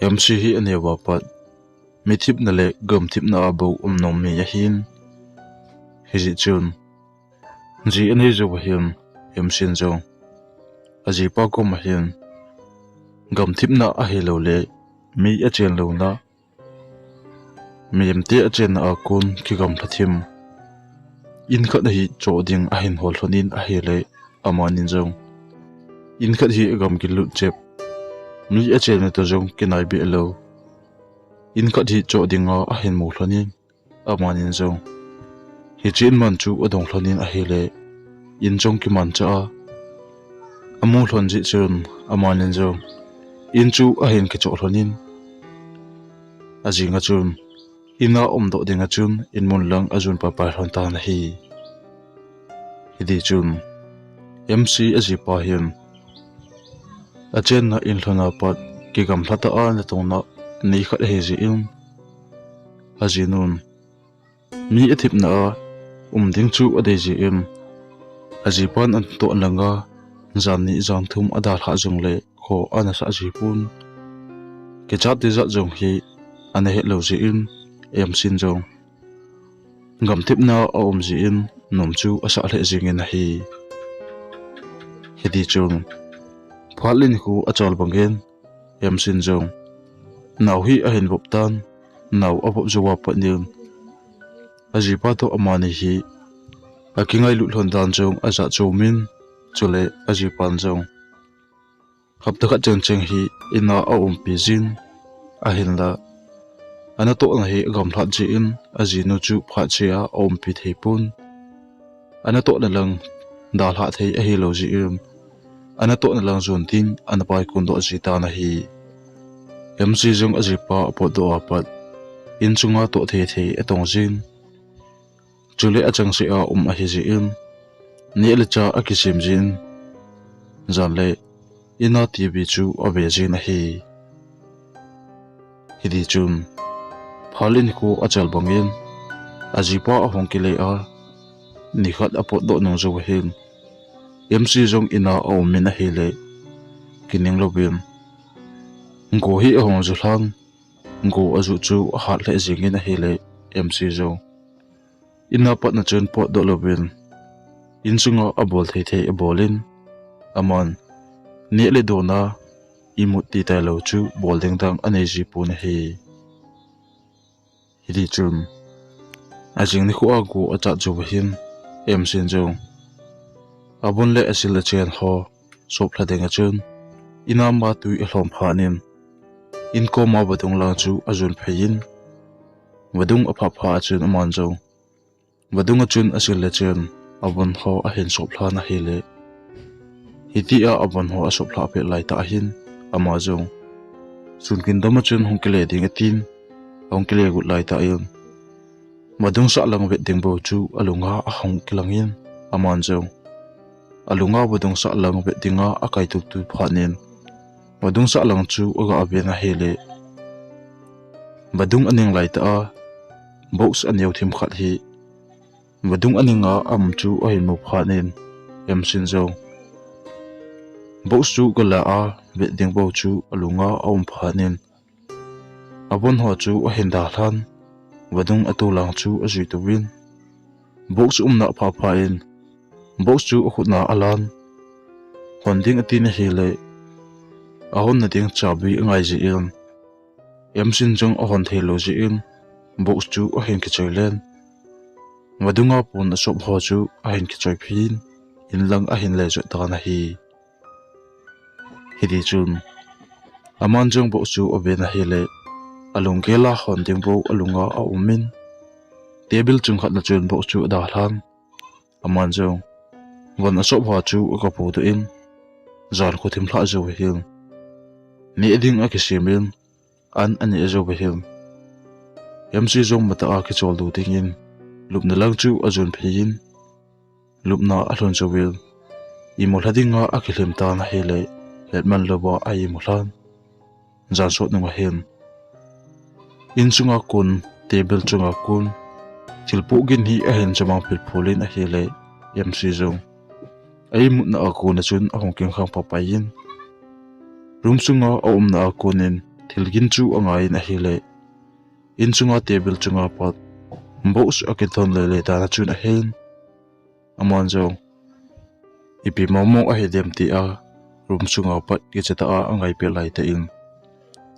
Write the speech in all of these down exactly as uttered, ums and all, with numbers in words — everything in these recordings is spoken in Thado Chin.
M C hi aneo a pat, mi thipna le gam thipna a bou um nom mi ahin. Hijeh chun, ji anei jou ahin, M C in jong ajipa kom ahin, gam thipna ahilou le mi achen louna, mihem te achenna a kon kigamla thim, in khat hi choh ding ahin hol lhon in ahile, amanin jong in khat hi agam kilut chep, mi achenna toh jong kinai beh lou, in khat hi choh dinga ahin mu lhon in, amanin jong hiche in man chu adong lhon in ahile, in jong kimanchah a amu lhon jeh chun, amanin jong in chu ahin kichoh lhon in, ajing a chun, in a umdoh ding a chun, in mun lang ajon paipai lhon tan ahi. Hiti chun, M C ajipa hin achenna in lhon a pat kigamla tah a natong na ni khat ahi jeh in, ajinun mi athipna a um ding chu adei jeh in, ajipan anatoh langa jan ni jan thum adalhah jongle kho anasah jipon. Kichat tijat jong hi anahet lou jeh in, M C in jong gam thipna aum jeh in nom chu asah lheh jingin ahi. Hiti chun, phat le nikho achal bangin, M C in jong nao hi ahin vop tan, nao avop jou a pat in, ajipa toh amani hi akingailut lhon dan jong ajah chom in, chule ajipan jong hapta khat chengcheng hi in a aumpi jin, ahinla anatohna hi agamlat jeh in, ajinu chu phat chea aumpi thei pon. Anatohna lang dalhah thei ahilou jeh in, anatohna lang jon din anapai kondoh ji tan ahi. M C jong ajipa apotdoh a pat, in chunga toh thei thei atong jin, chule achangseh a um ahi jeh in, neh le chah akisem jin, jan le in a T V chu ave jin ahi. Hiti chun, phat le nikho achal bangin, ajipa ahung kile a, nikhat apotdoh nung jou ahin, M C jong in a aum in ahile, kining louvin, go hi ahung ju lhan, go aju chu ahat lheh jingin ahile, M C jong in a pat na chun potdoh louvin, in chunga abol thei thei abol in, aman neh le don a imut ti tailou chu bol ding dang anei jipon ahi. Hiti chun, ajing nikho a go achat jou ahin, M C in jong avon le asil achen ho sop lha ding a chun, in a ma tui alhom phat in, in koma vadung lang chu ajon phei in, vadung aphah phat a chun aman jong vadung a chun asil le chun avon ho ahin sop lhan ahile, hitia avon ho asop lhah pet laitah ahin, ama jong sun kin dom a chun hung kile ding atin, ahung kile got laitah in, vadung sahlang vet ding bou chu alunga ahung kilangin, aman jong alunga vadung sahlang vet dinga akaitup tup phat in, vadung sahlang chu aga ven ahile, vadung aning laitah a box aneo thim khat hi vadung aninga aum chu ahin mu phat in, M C in jong box chu agala a, vet ding bou chu alunga aum phat in, avon ho chu ahin dalhan, vadung atolang chu ajui touvin, box umna aphah phat in, box chu akhutna alan, hon ding atin ahile, ahonna ding chabi angai jeh in, M C in jong ahon theilou jeh in, box chu ahin kichoi len, vadunga pon asop ho chu ahin kichoi phin, in lang ahin le jot tan ahi. Hiti chun, aman jong box chu aven ahile, alunggel a hon ding bou alunga aum in, table chung khat na chun box chu adalhan, aman jong von asop ho chu aga podoh in, jan kho thim lhah jou ahin, neh ding akisem in, an aneh jou ahin, M C jong matah a kichol du dingin, lupna lang chu ajon phei in, lupna alhun jouvin, imu lha dinga akilhem tan ahile, hetman louva aimu lhan. Jan sot nung ahin, in chunga kon, table chunga kon, thil pohgin hi ahin chamang philphul in ahile, M C jong a imutna a kon a chun ahung kingkhang paipai in, room sunga aumna a kon in, thilgin chu angaiyin ahile, insunga table chunga pat box akithon lele dan a chun ahen. Aman jong ipi mong mong ahidem tia room sunga pat kicha tah a angaipeh laitah in,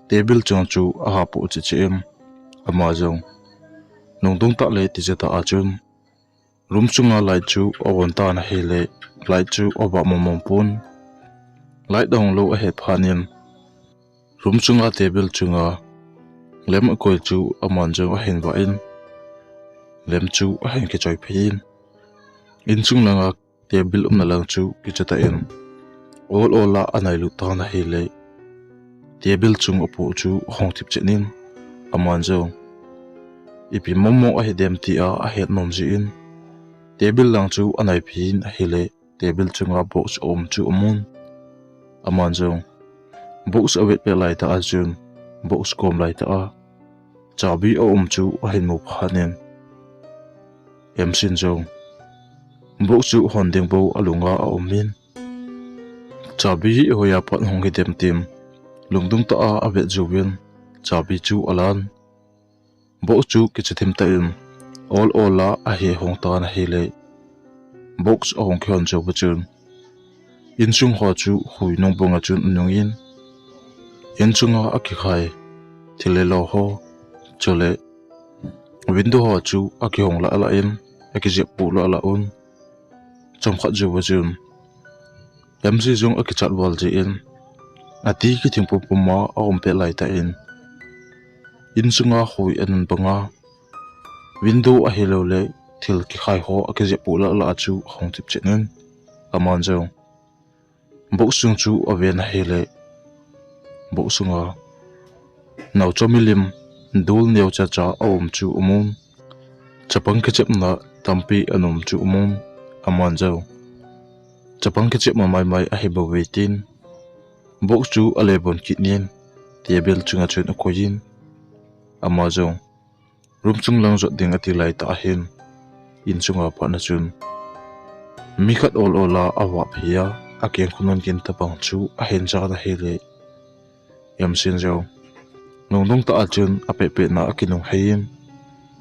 table chunga chu ahapoh cheh cheh in, ama jong lungdong tah le ticha tah a chun room sunga light chu a-on tan ahile, light chu avah mong mong pon. Light ahung lou ahet phat in, room sunga table chunga lamp akoi chu aman jong ahin vah in, lamp chu ahin kichoi phei in, insung langa table umna lang chu kicha tah in ol ol a anailut tan ahile, table chung apoh chu ahung thip chet in, aman jong ipi mong mong ahidem tia ahet nom jeh in, table lang chu anaiphei in ahile, table chunga box aum chu amun. Aman jong box avet peh laitah a chun, box kom laitah a chabi aum chu ahin mu phat in, M C in jong box chu hon ding bou alunga aum in, chabi hi hoiya pat hung hidem tin lungdong tah a avet jouvin, chabi chu alan. Box chu kicha thim tah in ol ol a ahe hong tan ahile, box ahung kihon jou phat chun, insung ho chu hui nung banga chun anung in, insunga akikhai thil le lo ho, chule window ho chu akihong lah lah in, akijep poh lah lah un. Chomkhat jou phat chun, M C jong akichat val jeh in, ati kithing pum pum a aum peh laitah in, insunga hui anun banga, window ahilou le thil kikhai ho akijep poh lah lah a chu ahung thip chet in, aman jong box sung chu aven ahile, box sunga naocha milim dul neo cha cha aum chu amun. Chapang kichepna tampi aum chu amun, aman jong chapang kichepna mai mai ahi bouve tin, box chu ale bon kit in, table chunga chun akoi in, ama jong room sung lang jot ding ati laitah ahin, insunga pat a chun mi khat ol ol a avah phei a, akeng khonung gin tabang chu ahin jan ahile, M C in jong lungdong tah a chun apeh peh na akinung hei in,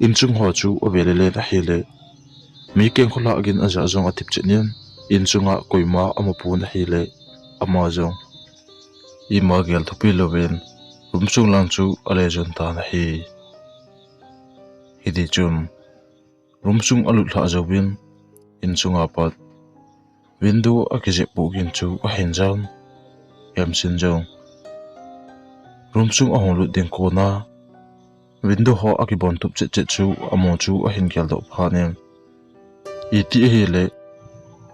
insung ho chu ave le len ahile, mi keng kholhah gin aja jong athip chet in, insunga koima amu pon ahile, ama jong ima gel thupi louvin room sung lang chu ale jon tan ahi. Hiti chun room sung alut lhah jouvin, insunga pat window akijep poh gin chu ahin jan. M C in jong room sung ahung lut ding kona, window ho akibon tup chet chet chu amu chu ahin geldoh phat in, iti ahile,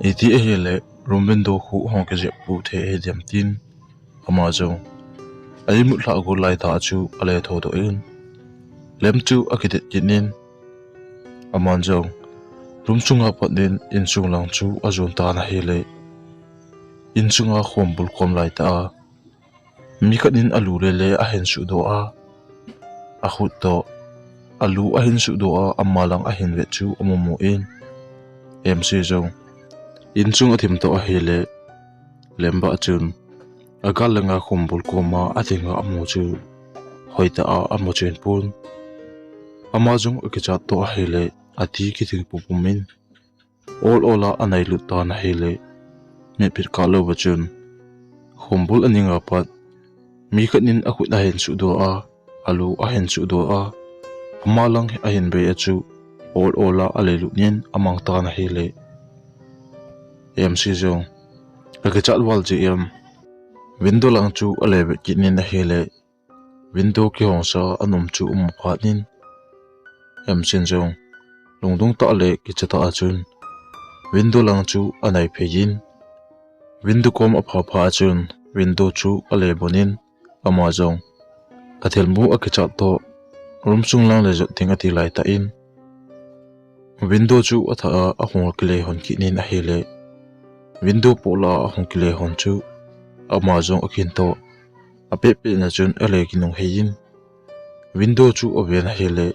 iti ahile room window khu hung kijep poh thei ahidem tin, ama jong a imut lhah got laitah chu ale tho doh in, lamp chu akidet kit in, aman jong room sunga pat in insung lang chu ajon tan ahile, insunga khombul kom laitah a mi khat in alu le le ahin suhdoh a, akhut toh alu ahin suhdoh a, ama lang ahin vet chu amu mu in, M C jong insung athim toh ahile, lamp bah chun agal langa khombul koma adinga amu chu hoitah a amu chen pon. Ama jong akichat toh ahile, ati kithing pum pum in ol ol a anailut tan ahile, mitphet kah lou phat chun khombul aninga pat mi khat in akhut ahin suhdoh a, alu ahin suhdoh a, ama lang ahin bei a chu ol ol a aleilut in amang tan ahile, M C jong akichat val jeh in window lang chu ale vet kit in ahile, window kihongsa aum chu amu phat in, M C in jong lungdong tah le kicha tah a chun window lang chu anai phei in, window kom apha pha a chun window chu ale bon in, ama jong athilmu akichat toh room sung lang le jot ding ati laitah in, window chu athah a ahung kile hon kit in ahile, window poh lah a ahung kile hon chu ama jong akin toh apeh peh na chun ale kinung hei in, window chu aven ahile,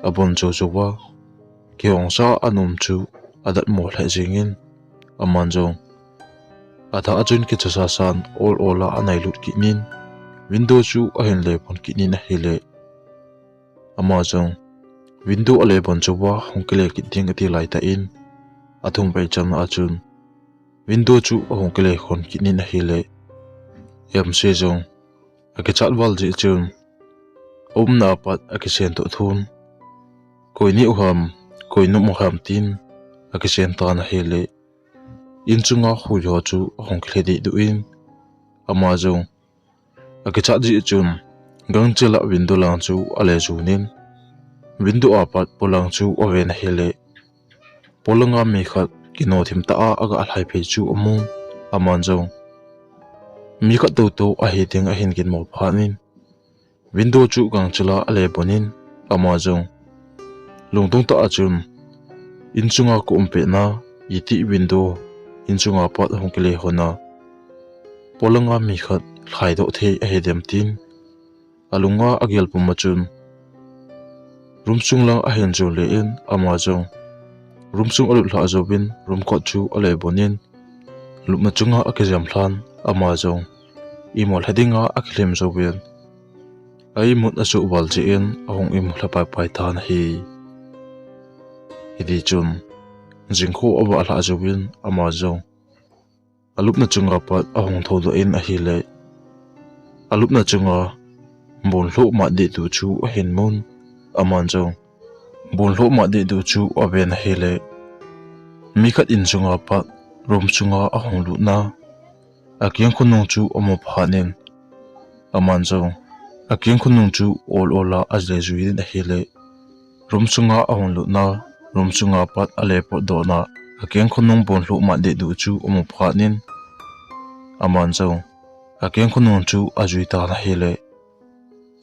abon jou jou a, kihongsa aum chu adatmo lheh jeng in, aman jong athah a chun kicha sa san ol ol a anailut kit in, window chu ahin le bon kit in ahile, ama jong window ale bon chauva hung kile kit ding ati laitah in, athum vei channa a chun window chu ahung kile khon kit in ahile, M C jong akichat val jeh chun aumna apat akisen toh thun, koi neh u ham, koi nom u ham tin akisen tan ahile, in chunga huiho chu ahung kilhe dehduh in, ama jong akichat jeh chun gangchel a window lang chu ale jun in, window apat polang chu aven ahile, polanga mi khat kino thim tah a aga lhai phei chu amun, aman jong mi khat toutou ahi ding ahin ginmo phat in, window chu gangchel a ale bon in, ama jong lungdong tah a chun, in chunga ka um petna, iti window in chunga pat ahung kile hon a, polanga mi khat lhaidoh thei ahi dem tin, alunga agel pum a chun, room sung lang ahin jon le in, ama jong room sung alut lhah jouvin room kot chu ale bon in, lupna chunga akijam lhan, ama jong imut lha dinga akilhem jouvin, a imut asuh val jeh in ahung imut lha paipai tan ahi. Hiti chun, jingkho avah lhah jouvin ama jong alupna chunga pat ahung thoudoh in ahile, alupna chunga bonlhoh mat dehduh chu ahin mun, aman jong bonlhoh mat dehduh chu aven ahile, mi khat in chunga pat room sunga ahung lutna, akeng khonung chu amu phat in, aman jong akeng khonung chu ol ol a ale jui in ahile, room sunga ahung lutna, room sunga pat ale potdohna, akeng khonung bonlhoh mat dehduh chu amu phat in, aman jong akeng khonung chu ajui tan ahile,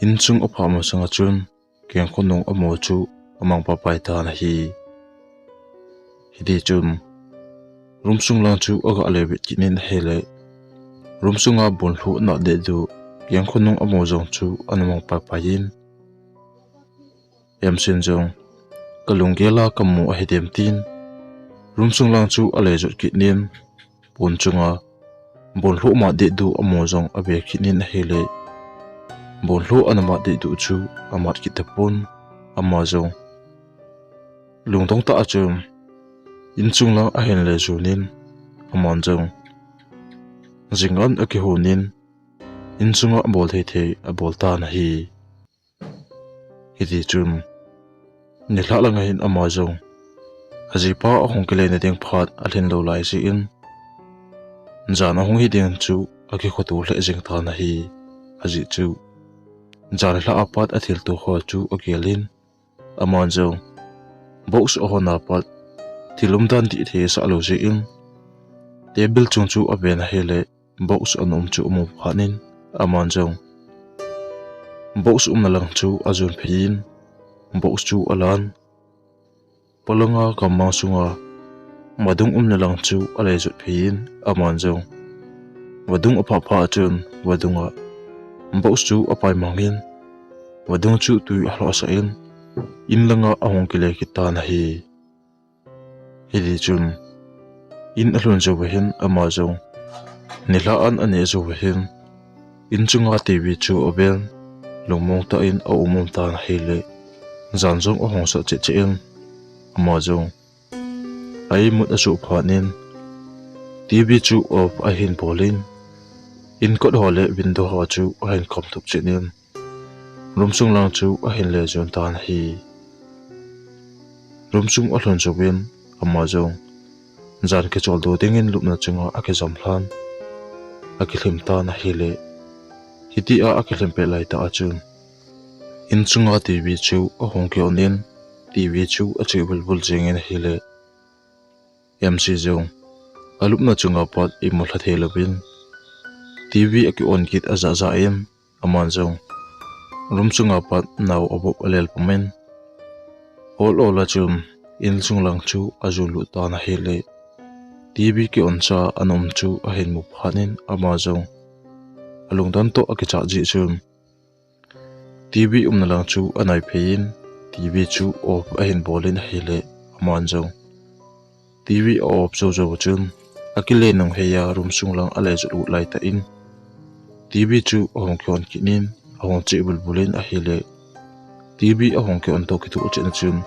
insung aphah masanga chun keng khonung amu chu amang paipai tan ahi. Hiti chun, room sung lang chu aga le vet kit in ahile, room sunga bonlhoh nat dehduh, keng khonung amu jong chu ana mang paipai in, M C in jong, ka lunggel a kamu ahi dem tin, room sung lang chu ale jot kit in, pon chunga bonlhoh mat dehduh amu jong ave kit in ahile, bonlhoh ana mat dehduh chu amat kit tapon, ama jong lungdong tah a chun insung lang ahin le jun in, aman jong jing an akihon in, insunga abol thei thei abol tan ahi. Hiti chun, nilhah langa hin ama jong ajipa ahung kile na ding phat alhin lou lai jeh in, jan ahung hi ding chu akikhoto lheh jing tan ahi. Ajeh chu, jan lhah apat athilto ho chu agel in, aman jong box ahon apat thil umdan dih thei asah lou jeh in, table chung chu aven ahile, box ana um chu amu phat in, aman jong box umna lang chu ajon phei in, box chu alan, polanga gammang sunga vadung umna lang chu ale jot phei in, aman jong vadung aphah phat chun vadunga box chu apaimang in, vadung chu tui alhohsah in, in langa ahung kile kit tan ahi. Hiti chun, in alhun jouva hin ama jong nilhah an aneh jouva hin, insunga TV chu aven, lungmong tah in aum um tan ahile, jan jong ahung sah cheh cheh in, ama jong a imut asuh phat in, TV chu off ahin bol in, inkot ho le window ho chu ahin kham tup chet in, room sung lang chu ahin le jon tan ahi. Room sung alhun jouvin, ama jong jan kicholdo dingin lupna chunga akijam lhan, akilhem tan ahile, hitia akilhem pet laitah a chun, insunga TV chu ahung ki-on in, TV chu ache vulvul jeng in ahile, MC jong alupna chunga pat imut lha thei louvin, TV aki-on kit ajah jah in, aman jong room sunga pat nao avop alel pum in, ol ol a chun insung lang chu ajon lut tan ahile, TV ki-on sa ana um chu ahin mu phat in, ama jong alungdon toh akichat jeh chun, TV umna lang chu anai phei in, TV chu off ahin bol in ahile, aman jong TV a off jou jou chun, akile nung heia room sung lang ale jot ut laitah in, T V chu ahung ki-on kit in, ahung che bulbul in ahile, T V ahung ki-on to kitoh chet na chun,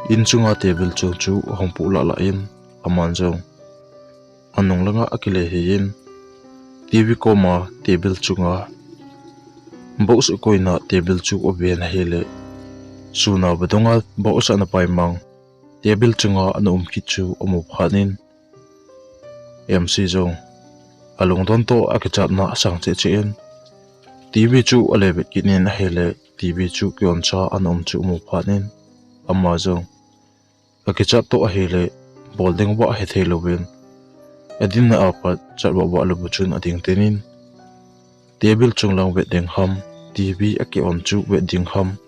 in chunga table chung chu ahung polah lah in, aman jong anung langa akile hih in, T V koma table chunga box akoina table chu aven ahile, suna vadunga box ana paimang table chunga ana um kit chu amu phat in, M C jong alungdon toh akichatna asang cheh cheh in, T V chu ale vet kit in ahile, T V chu ki-on cha ana um chu amu phat in, ama jong akichat toh ahile, bol ding vah hethei louvin, adinna apat chat vah vah lou chun ading tin in, table chunglang vet ding ham, T V aki-on chu vet ding ham,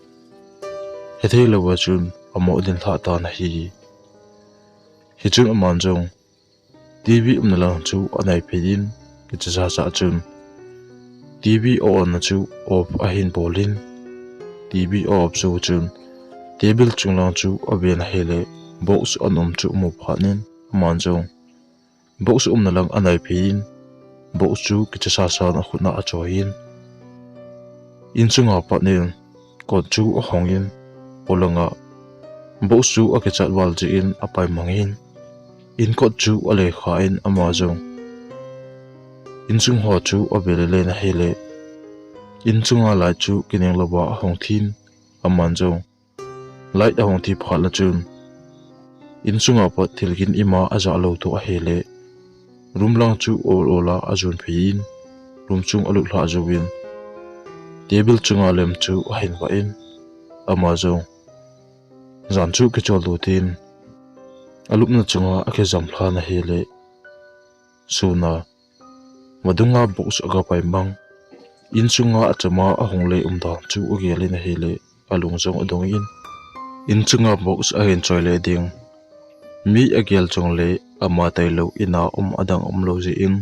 hethei louva chun amo din lhah tan ahi. Hichun aman jong T V umna lang chu anai phei in, kicha sa sa chun T V a-on na chu off ahin bol in, T V a-off jou chun table chunglang chu aven ahile, box ana um chu amu phat in, aman jong box umna lang anai phei in, box chu kicha sa sa in akhut na achoi in, in chunga pat in kot chu ahong in, polanga box chu akichat val jeh in apaimang in, in kot chu ale kha in, ama jong in chung ho chu ave le le in ahile, in chunga light chu kineng louva ahong thi in, aman jong light ahong thi phat na chun, in chunga pat thil gin ima ajah lou toh ahile, room lang chu ol ol a ajon phei in, room chung alut lhah jouvin, table chunga lem chu ahin vah in, ama jong jan chu kichol lut in, alupna chunga akijam lhan ahile, suna vadunga box aga paimang, in chunga achama ahung le um dan chu agel in ahile, alung jong adong in, in chunga box ahin choi le ding, mi agel jongle ama tailou in a um adang umlou jeh in,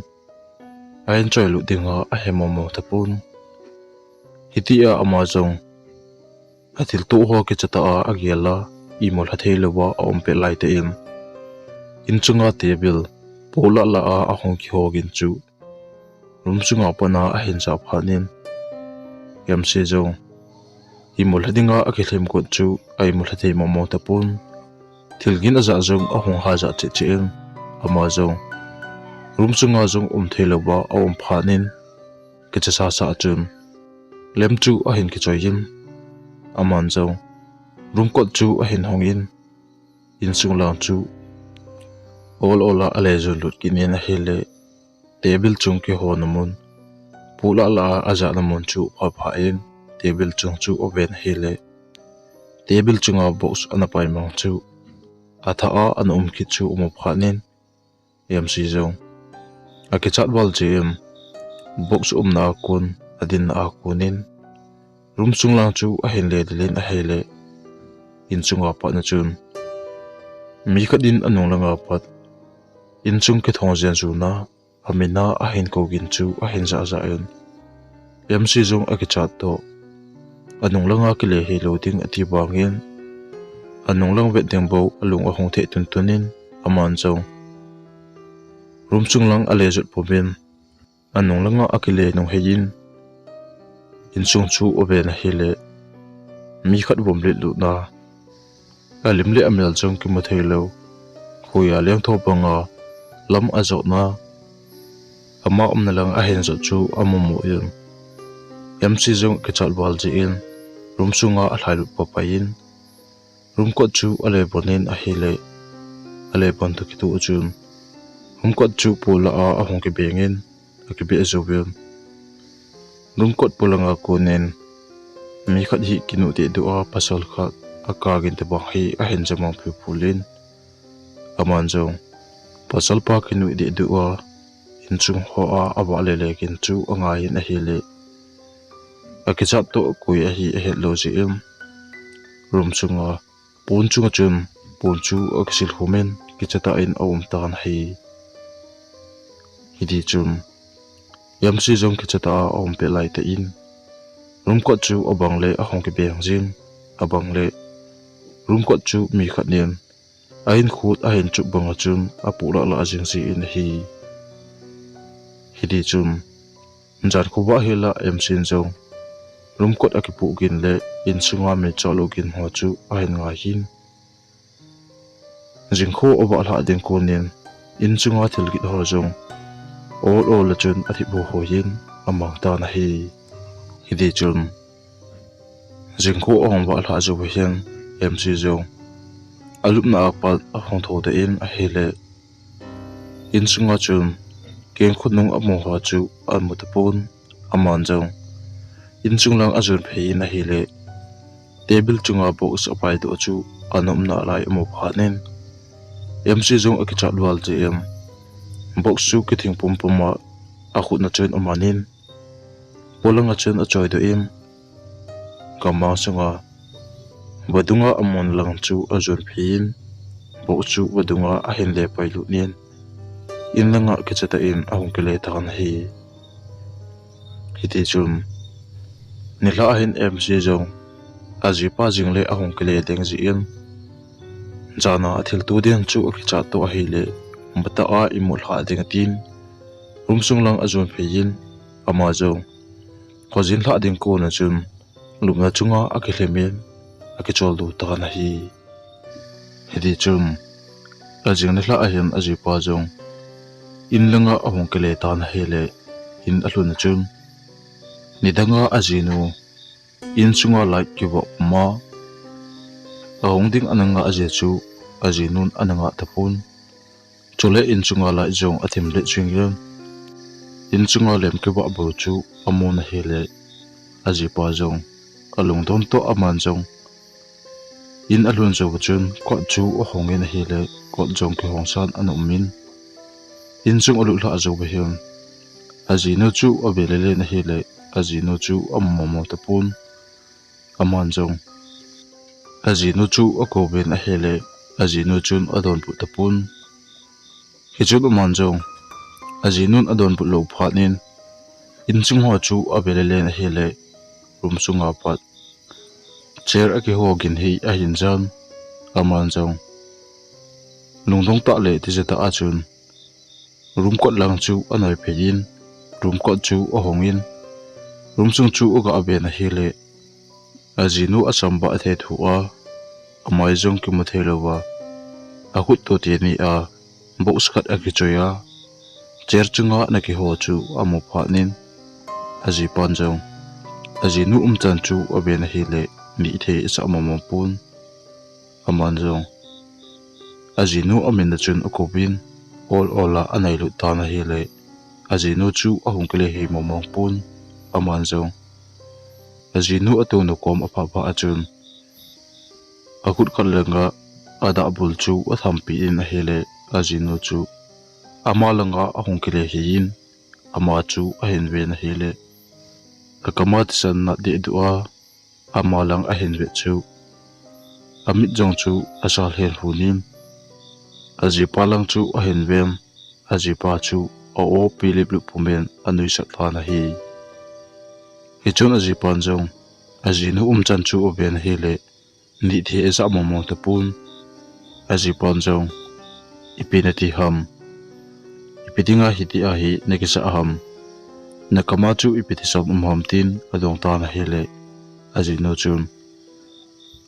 ahin choi lut dinga ahe mong mong tapon. Hitia ama jong athilto ho kicha tah a agel a, imu lha thei louva aum pet lai tah in, in chunga table polah lah a ahung kiho gin chu room chunga pat a ahin jah phat in, M C jong imu lha dinga akilhem kot chu aimu lha thei mong mong tapon. Thil gin ajah jong ahung ha jah cheh cheh in, ama jong room chunga jong um thei louva aum phat in, kicha sa sa chun lem chu ahin kichoi in, aman jong room kot chu ahin hong in, in chung lang chu ol ol a ale jon lut kit in ahile, table chung kihona mun, polah lah a ajahna mun chu apha pha in, table chung chu aven ahile, table chunga box ana paimang chu athah a ana um kit chu amu phat in, M C jong akichat val jeh in, box umna a kon, adinna a kon in, room chung lang chu ahin le del in ahile, in chunga pat na chun mi khat in anung langa pat in chung kithong jen jona, amin a ahin kou gin chu ahin jah jah in, M C jong akichat toh, anung langa kile hih lou ding ati vangin, anung lang vet ding bou alung ahung theh tun tun in, aman jong room chung lang ale jot pum in, anung langa akile nung hei in, in chung chu aven ahile, mi khat vomlet lutna, alim le amel jong kimu thei lou, khoiya lengtho banga lam ajotna, ama umna lang ahin jot chu amu mu in, M C jong kichat val jeh in, room chunga alhai lut pai pai in, room kot chu ale bon in ahile, ale bon toh kitoh chun, room kot chu polah a ahung kibeng in, akibeh jouvin, room kot polanga kon in, mi khat hi kinu deh duh a pasal khat akap gin tobang hi ahin jamang phiu phiu in, aman jong pasalpa kinu deh duh a, in chung ho a avah le le gin chu angai in ahile, akichat toh koi ahi ahet lou jeh in, room chunga pon chunga chun pon chu akisil khum in, kicha tah in aum tan ahi. Hiti chun M C jong kicha tah a aum pet lai tah in, room kot chu abang le ahung kibeng jin, abang le room kot chu mi khat in ahin khut ahin chup banga chun apoh lah lah jing jin ahi. Hiti chun Jan khovah hela M C in jong room kot akipoh gin le insunga meichah lou gin ho chu ahin ngai hin. Jingkho avahlah ding konin insunga thilgin ho jong ol ol a chun athip ho ho hin amang tan ahi. Hiti chun jingkho ahung vahlah jou hin M C jong alupna apat ahung thou tan ahile, insunga chun kengkhut nung amu ho chu amu tapon, aman jong insung lang ajon phei in ahile, table chunga box apai doh chu ana umna lai amu phat in, M C jong akichat val jeh in box chu kithing pumpum a akhut na chun aman in, polang a chun achoi doh in, gamang sunga vadunga amun lang chu ajon phei in, box chu vadunga ahin le pai lut in, in langa kicha tah in ahung kile tan ahi. Hiti chun nilhah hin M C jong ajipa jing le ahung kile ding jeh in, jana athilto ding chu akichat toh ahile, matah a imut lhah ding atin, room sung lang ajon phei in, ama jong khojin lhah ding kon a chun lupna chunga akilhem in, akichol doh tan ahi. Hiti chun ajing nilhah a hin ajipa jong in langa ahung kile tan ahile, in alhun a chun nidanga ajinu insunga light kivah puma ahung ding ana ngah jeh chu ajinun ana ngah tapon. Chule insunga light jong athim let jing in, insunga lamp kivah bou chu amun ahile, ajipa jong alungdon toh aman jong in alhun jou chun kot chu ahong in ahile, kot jong kihong san ana um in, insung alut lhah jou hin ajinu chu ave le len ahile, ajinu chu amu mong mong tapon. Aman jong ajinu chu akouvin ahile, ajinu chun adonbut tapon. Hichun aman jong ajinun adonbut lou phat in, insung ho chu ave le len ahile, room sunga pat chair akiho gin hi ahin jan, aman jong lungdong tah le tija tah a chun room kot lang chu anoi phei in, room kot chu ahong in, room sung chu aga ven ahile, ajinu asam bah athe thu a, amai jong kimu thei louva, akhut to teni a box khat akichoi a, chair chunga ana kiho chu amu phat in, ajipan jong ajinu umchan chu aven ahile, nihthei asah mong mong pon. Aman jong ajinu amin a chun akouvin, ol ol a anailut tan ahile, ajinu chu ahung kile hei mong mong pon. Aman jong ajinu atouna kom aphah phah a chun akhut khat langa adahbul chu athampi in ahile, ajinu chu ama langa ahung kile hei in, ama chu ahin ven ahile, akama thisan nat dehduh a, ama lang ahin vet chu amit jong chu asal hen hun in, ajipa lang chu ahin ven, ajipa chu a-o pi lip lup pumin anuisat tan ahi. Hichun ajipan jong ajinu umchan chu aven ahile, nihthei asah mong mong tapon. Ajipan jong, ipi nati ham, ipi dinga hitia hi nakisah ham, nakama chu ipi thisan um ham tin adong tan ahile, ajinu chun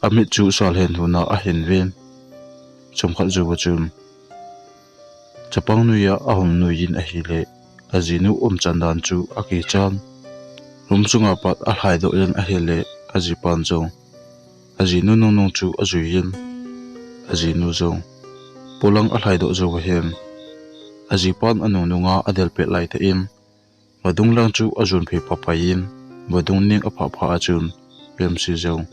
amit chu sal hen hun a ahin ven, chomkhat jouva chun chapang nuia ahung nui in ahile, ajinu umchan dan chu akichan, room sunga pat alhaidoh in ahile, ajipan jong ajinu nungnung chu ajui in, ajinu jong polang alhaidoh jouva hin, ajipan anungnunga adel pet laitah in, vadung lang chu ajon phei pahpai in, vadung ning aphah phah a chun, M C jong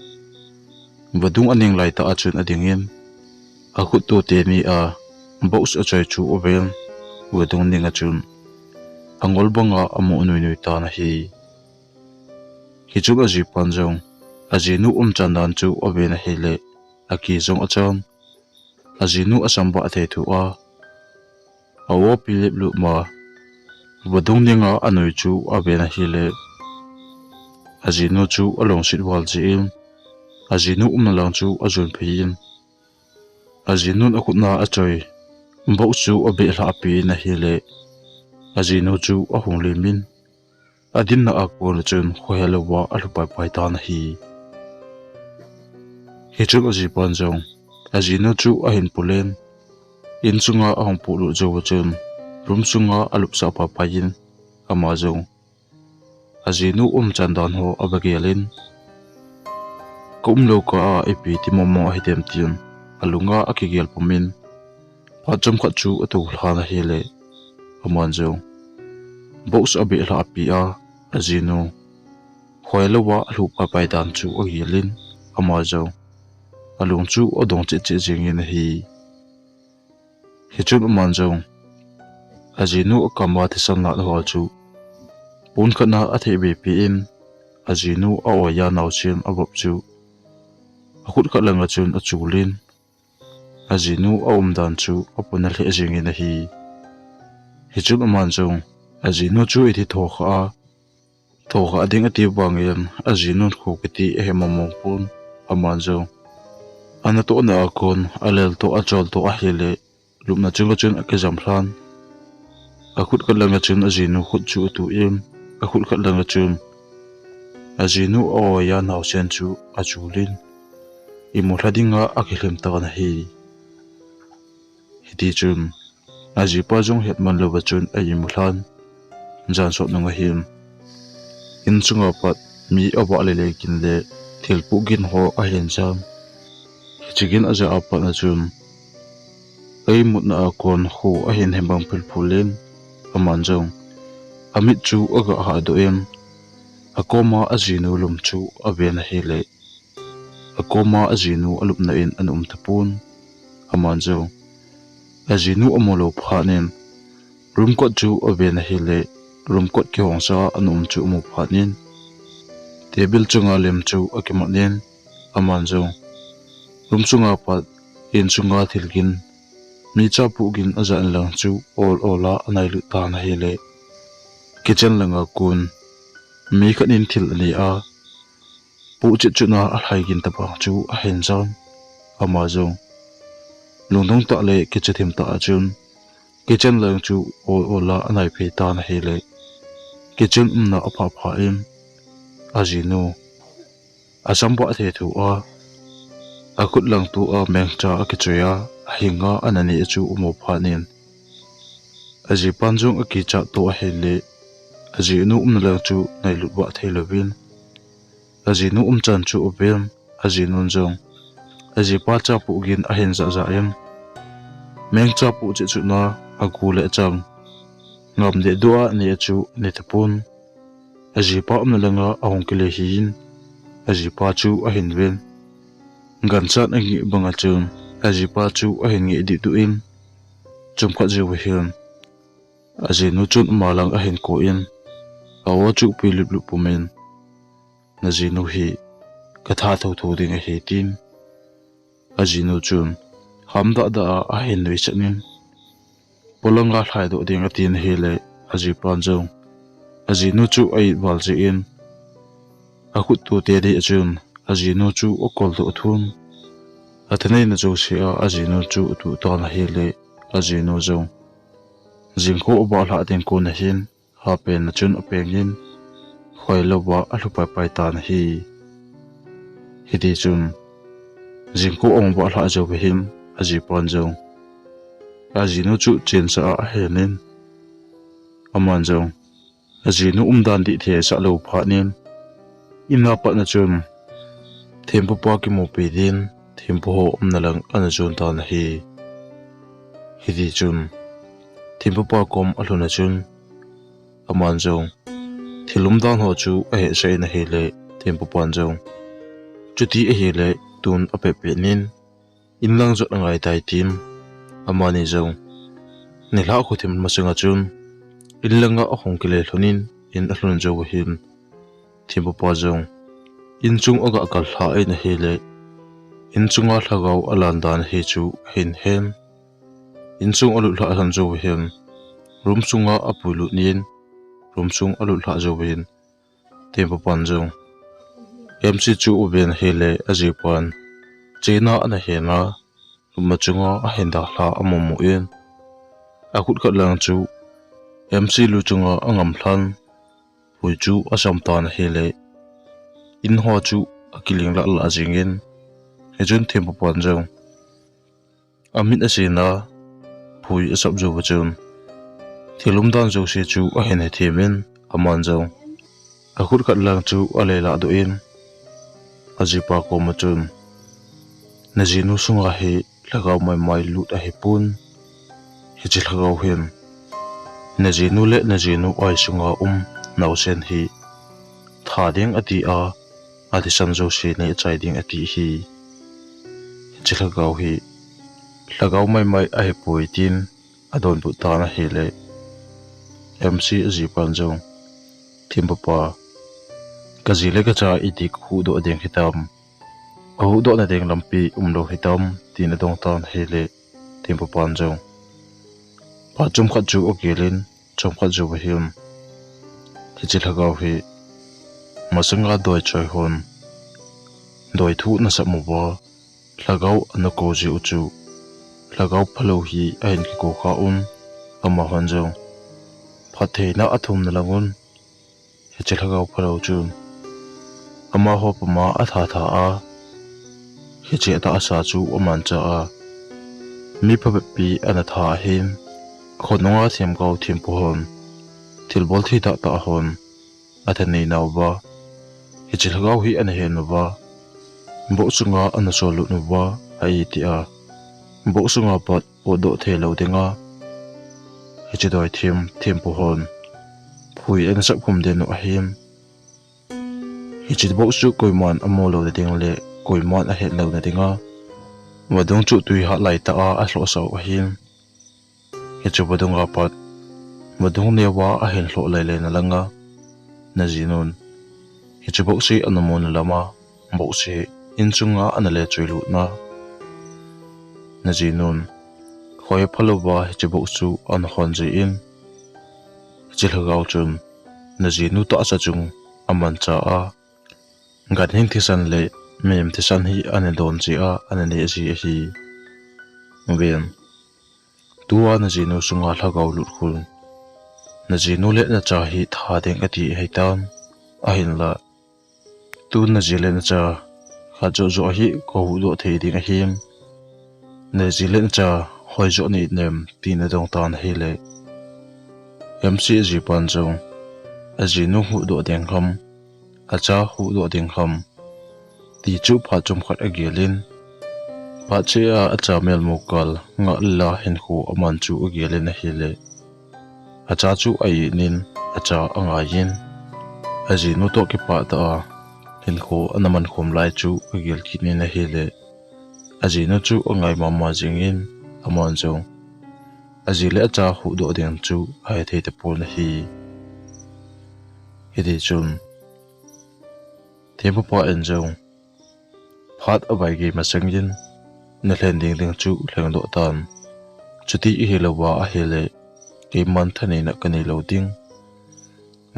vadung aning laitah a chun ading in, akhut to teni a box achoi chu aven, vadung ning a chun angol banga amu nui nui tan ahi. Hichun ajipan jong ajinu umchan dan chu aven ahile, aki jong achan, ajinu asam bah thei thu a, a-o pi lip lup ma, vadung ninga anui chu aven ahile, ajinu chu alungset val jeh in, ajinu umna lang chu ajon phei in, ajinun akhutna achoi box chu abehlhah pi in ahile, ajinu chu ahung lim in, adinna a kon chun khohe louva alhu paipai tan ahi. Hichun ajipan jong ajinu chu ahin pulin, insunga ahung pulut jou chun, room sunga alupsah paipai in, ama jong ajinu umchan dan ho ava gelin, ka umlou kah a ipi ti mongmong ahidem tin alunga akigel pumin, phat chomkhat chu atoulhan ahile, aman jong box abeh lhah api a, ajinu khohe louva alhu paipai dan chu agelin, ama jong alung chu adong cheh cheh jengin ahi. Hichun aman jong ajinu akam a thisan lah ho chu pon khat na athehbe pi in, ajinu a-oi a naosen avop chu akhut khat langa chun achulin, ajinu aumdan chu apona lheh jengin ahi. Hichun aman jong ajinu chu ithi thokha a, thokha ding ati vangin ajinun kho kiti ahe mongmong pon, aman jong anatohna a kon alel toh achol toh ahile, lupna chunga chun akijam lhan. Akhut khat langa chun ajinu khut chu atuh in, akhut khat langa chun ajinu a-oi a naosen chu achulin, imulha dinga akilhem tan ahi. Hitichun ajipa jong hetman louva chun a-imu lhan. Jan sot nunga hin insunga pat mi avah lele gin le thil puh gin ho ahin jan. Hiche gin ajah a pat na chun, a-imutna a kon kho ahin hebang phulphul in, aman jong amit chu aga hahdoh in, akoma ajinu lum chu aven ahile, akoma ajinu alupna in ana um tapon, aman jong ajinu amu lou phat in, room kot chu aven ahile, room kot kihongsa ana um chu amu phat in, table chunga lem chu akimat in, aman jong room sunga pat insunga thil gin, mi chapuh gin ajat inlang chu ol ol a anailut tan ahile, kitchen langa kon mi khat in thil aneh a, puh chetchut na alhai gin tabang chu ahin jan. Ama jong lungdong tah le kicha thim tah a chun kitchen lang chu ol ol a anaiphei tan ahile, kitchen umna aphah phah in, ajinu asam vah thei thu a, akhut lang tua mengcha akichoi a, ahinga ana neh chu amu phat in, ajipan jong akichat toh ahile, ajinu umna lang chu nailut vah thei louvin, ajinu umchan chu aven, ajinun jong ajipa chapuh gin ahin jah jah in, mengcha puh chetchut na agu le achang, ngam dehduh a neh chu ane tapon. Ajipa umna langa ahung kile hi in, ajipa chu ahin ven. Ganchat angeh banga chun ajipa chu ahin ngeh dehduh in, chomkhat jouva hin ajinu chun ama lang ahin kou in, a-o chu pui luplup pumin, najinu hi katha thotho ding ahi tin, ajinu chun hamdah dah a ahin nuisat in, polanga lhaidoh ding atin ahile, ajipan jong ajinu chu a-it val jeh in, akhut tute ding a chun ajinu chu akoldoh thun, athaneina jouse a ajinu chu atuh tan ahile, ajinu jong jingkho avah lhah ding kon ahin, hapen na chun apengin, khohe louva alhu paipai tan ahi. Hitichun jingkho ahung vah lhah jouva hin, ajipan jong ajinu chu chensah a ahenin, aman jong ajinu umdan ding thei asah lou phat in, in a pat na chun thempupa kimupi din thempu ho umna lang ana jon tan ahi. Hitichun thempupa kom alhun a chun, aman jong thil umdan ho chu ahesah in ahile, thempupan jong, chuti ahile tun apet pet in, in lang jot angai tai tin, amani jong nilhah khothim masanga chun in langa ahung kile lhonin, in alhun jouva hin thempupa jong inchung aga kal lhah in ahile, inchunga lhagao alan dan ahi chu ahin hen. Inchung alut lhah lhon jouva hin room sunga apuilut in, room sung alut lhah jouva hin thempupan jong M C chu aven ahile, ajipan chena ana hena, lupna chunga ahin dalha amu mu in, akhut khat lang chu M C lu chunga angam lhan, phui chu asam tan ahile, in ho chu akiling lah lah jingin, hichun thempupan jong amit asena phui asap jou va chun, thil umdan jouse chu ahin hethem in, aman jong akhut khat lang chu alei lahdoh in, ajipa koma chun, najinu sunga hi lhagao maimai lut ahipon, hiche lhagao hin najinu le najinu aisunga um naosen hi tha ding ati a, athisan jouse neh chai ding ati hi. Hiche lhagao hi lhagao maimai ahipoi tin adonbut tan ahile, M C ajipan jong, thempupa, kaji le kacha iti kahuhdoh ding hitam, ahuhdohna ding lampi umlou hitam, tin adong tan ahile, thempupan jong phat chomkhat chu agel in, chomkhat jou va hin, hiche lhagao hi masanga doi choi hon doi thu ana sam uva, lhagao ana kou jiu chu lhagao phalou hi ahin kikou kha un, amahon jong phattheina athumna lang un, hiche lhagao phalou chun amaho puma atha tha a, hiche atahsa chu amancha a, mi phabep pi ana tha ahin, khonunga themgao thempu hon, thilbol thei tahtah hon athanei nauva, hiche lhagao hi ana hen uva, box sunga ana sollut uva, ahi tia, box sunga pat potdoh theilou dinga, hiche doi them thempu hon phui ana sap khum den u ahin, hiche box chu koiman amu louna ding le koiman ahet louna dinga, vadung chu twi hat laitah a alhohsah u ahin, hiche vadunga pat vadung neova ahin lhoh lailai na langa, najinun hiche box hi ana muna lama, box hi insunga ana le choilutna, najinun hoi phalouva hiche box chu ana hon jin, hiche lhagao chun najinu tahsa chung amancha a, ganhing thisan le mihem thisan hi ana don ji a, ana neh ji ahi. Ven, tua najinu sunga lhagao lut khun, najinu le nacha hi tha ding ati ahitan, ahinla, tun naji le nacha khat joh joh hi kahuhdoh thei ding ahim, naji le nacha hoijoh nahinem, tin adong tan ahile, M C ajipan jong ajinu huhdoh ding ham, acha huhdoh ding ham, ti chu phat chomkhat agel in, phat cheh a acha melmu kal ngah lila hinkho aman chu agel in ahile, acha chu a-it in, acha angai in, ajinu toh kipah tah a hinkho ana mankhom lai chu agel kit in ahile, ajinu chu angai mama jingin, aman jong aji le acha huhdoh ding chu ahethei tapon ahi. Hitichun thempupa in jong phat avaigei masangin, nalhen ding ding chu lhengdoh tan, chuti ihilouva ahile, keiman thaneina kaneilou ding,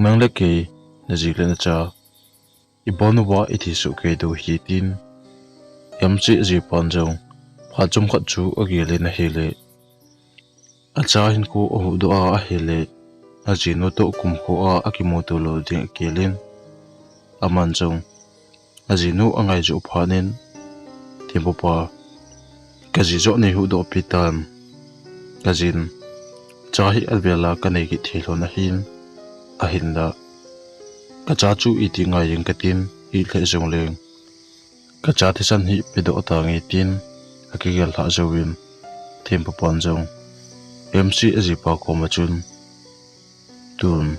nang le kei, naji le nacha, ibon uva ithi soh kei diu ahi, tin M C ajipan jong phat chomkhat chu agel in ahile, acha hinkho ahuhdoh a ahile, ajinu toh kumkho a akimuto lou ding agel in, aman jong ajinu angai joh phat in, thempupa, kaji joh neihuhdoh pi tan, kajin cha hi avela kanei kit thei lhon ahin, ahinla, kacha chu iti ngai jeng katin, it lheh jongleng kacha thisan hi pedoh tange, tin akigel lhah jouvin, thempupan jong M C ajipa koma chun, tun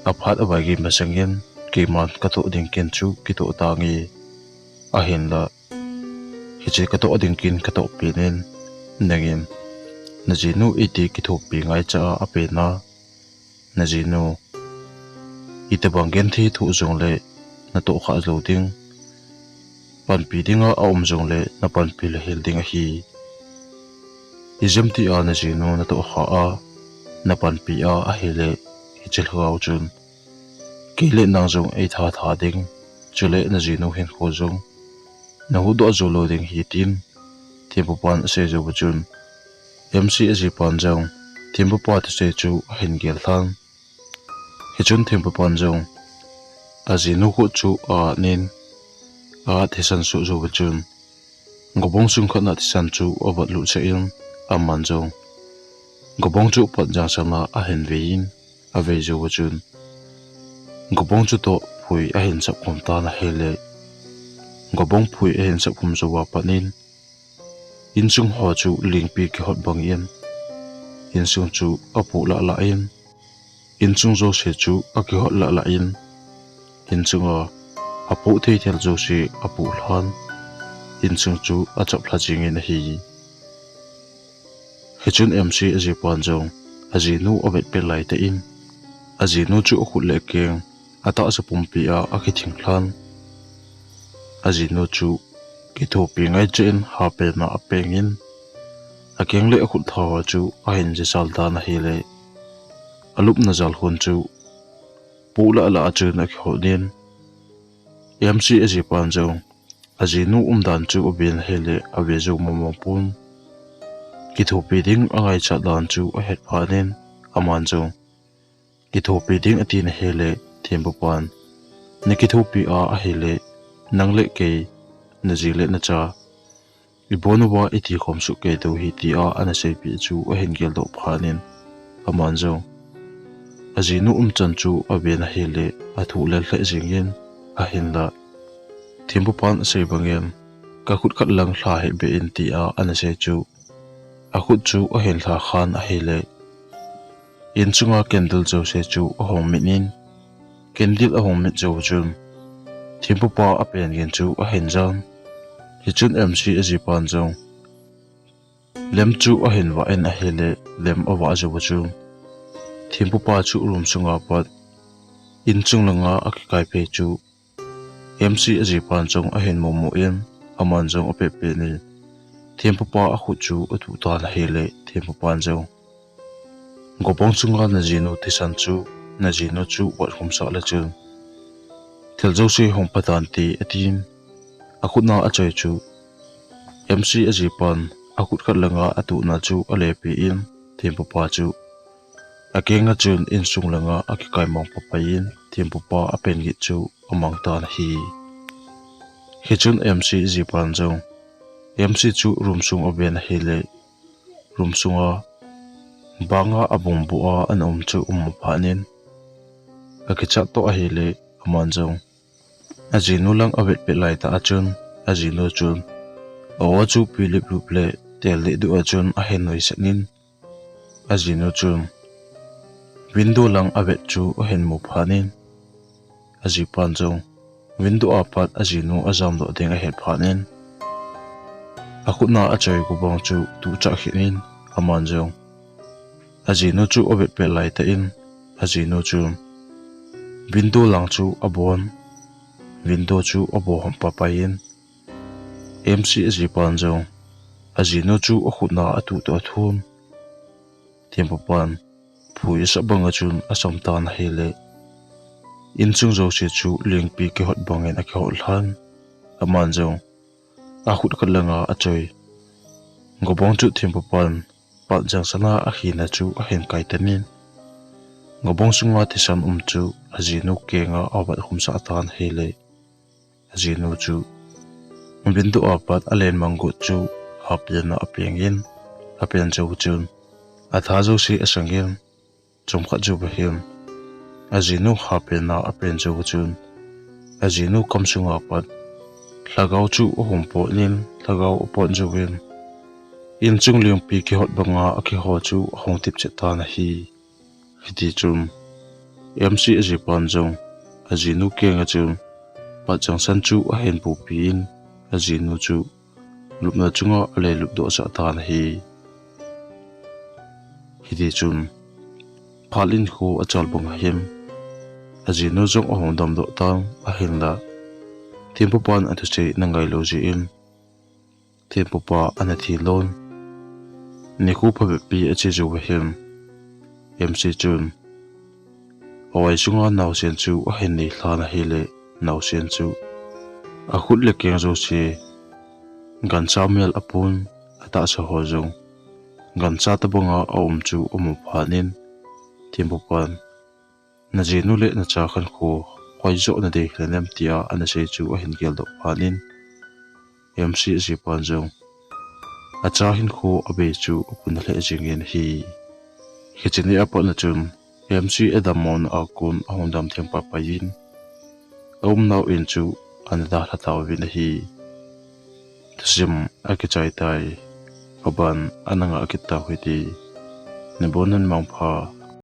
aphat avaigei masangin, keiman katoh ding kin chu kitoh tange, ahinla, hiche katoh ding kin katoh pen in, nangin najinu iti kithopi ngaicha a apena, najinu itobang genthei thoh jongle natoh khah lou ding, panpi dinga aum jongle napanpi lhahel ding ahi. Ijemtia najinu natoh khah a, napanpi a ahile, hiche lhagao chun kei le nang jong eitha tha ding, chule najinu hinkho jong nahuhdoh jou lou ding ahi, tin thempupan asei jouva chun, M C ajipan jong thempupa thusei chu ahin gel lhan. Hichun Thempupan jong ajinu khut chu anin, athisan suh jou chun, gobong sung khat na thisan chu avat lut sah in, aman jong gobong chu pat jangsan a ahin vei in, avei jou chun, gobong chu toh phui ahin sap khum tan ahile, gobong phui ahin sap khum jou a pat in, insung ho chu lingpi kihot bang in, insung chu apoh lah lah in, insung jouse chu akihot lah lah in, insung a apoh thei thil jouse apoh lhan, insung chu achap lha jing in ahi. Hichun M C ajipan jong ajinu avet pet laitah in, ajinu chu akhut le akeng atahsa pumpi a akithing lhan. Ajinu chu kithopi ngai cheh in hapen a apeng in, akeng le akhut tha ho chu ahin jisal tan ahile, alupna jal khun chu poh lah lah a chun akihot in, M C ajipan jong ajinu umdan chu aven ahile, ave jou mong mong pon. Kithopi ding angaichat dan chu ahet phat in, aman jong kithopi ding atin ahile, Thempupan, nakithopi a ahile, nang le kei, naji le nacha, ibon uva iti khom soh kei diu ahi, tia ana seipeh chu ahin geldoh phat in, aman jong ajinu umchan chu aven ahile, athoh lel lheh jing in, ahinla Thempupan asei bang in, kakhut khat lang lha hih beh in, tia ana sei chu akhut chu ahin lha khan ahile, insunga candle jouse chu ahung mit in, candle ahung mit jou chun, Thempupa apen gin chu ahin jan. Hichun M C ajipan jong lem chu ahin vah in ahile, lem avah jou chun, Thempupa chu room sunga pat insung langa akikai phei chu M C ajipan jong ahin mumu in, aman jong apeh peh in, Thempupa akhut chu atuh tan ahile, Thempupan jong, gobong sunga najinu thisan chu, najinu chu vat khum sah le chun, thil jouse hung pha tante, atin, akhut na achoi chu M C ajipan akhut khat langa atuhna chu alepeh in, Thempupa chu akeng a chun insung langa akikai mang papai in, Thempupa apen gin chu amang tan ahi. Hichun M C ajipan jong, M C chu room sung aven ahile, room sunga banga abungbu a ana um chu amu phat in, akichat toh ahile, aman jong ajinu lang avet pet laitah a chun, ajinu chun a-o chu pilip lup le tel deh duh a chun ahin nuisat in, ajinu chun window lang avet chu ahin mu phat in, ajipan jong window a pat ajinu ajamdoh ding ahet phat in, akhut na achoi gobong chu atuh chah khin in, aman jong ajinu chu avet pet laitah in, ajinu chun window lang chu abon, window chu abo hom papai in, M C ajipan jong ajinu chu akhut na atuh toh athum. Thempupan phui asah bang a chun asam tan ahile, insung jouse chu lingpi kihot bang in akihot lhan. Aman jong akhut khat langa achoi gobong chu Thempupan pat jangsan a akhina chu ahin kai tan in, gobong sunga thisan um chu ajinu kenga avat khum sah tan ahile, ajinu chu window a pat alen mang got chu hapen a apeng in, apen jou chun atha jouse asang in, chomkhat jou ahin, ajinu hapen a apen jou chun, ajinu kamsunga pat lhagao chu ahung pot in, lhagao apot jouvin, insung lingpi kihot banga akiho chu ahung tipchet tan ahi. Hitichun M C ajipan jong ajinu kenga chun pat jangsan chu ahin pupi in, ajinu chu lupna chunga alei lupdoh sah tan ahi. Hitichun phat in kho achal bang ahin, ajinu jong ahung damdoh tan ahinla, Thempupan athusei ana ngailou jeh in, Thempupa ana thi lon, nikho phabep pi ache jou ahin, M C chun awai sunga naosen chu ahin nei lhan ahile, naosen chu akhut le keng jouse gancha mel apun, atahsa ho jong gancha tobanga aum chu amu phat in, Thempupan Najinu le nacha khankho khoijoh nadei hileh nem, tia anasei chu ahin geldoh phat in, Hemsi jipan jong acha hinkho abei chu apuna lheh jingin ahi. Hiche ni apat na chun Hemsi adammo na a kon ahung dam theng paipai in, aumnau in chu ana dalha tauvin ahi. Thusim akichai tai. Phaban ana ngah kit tau hite. Nabonun mangpha.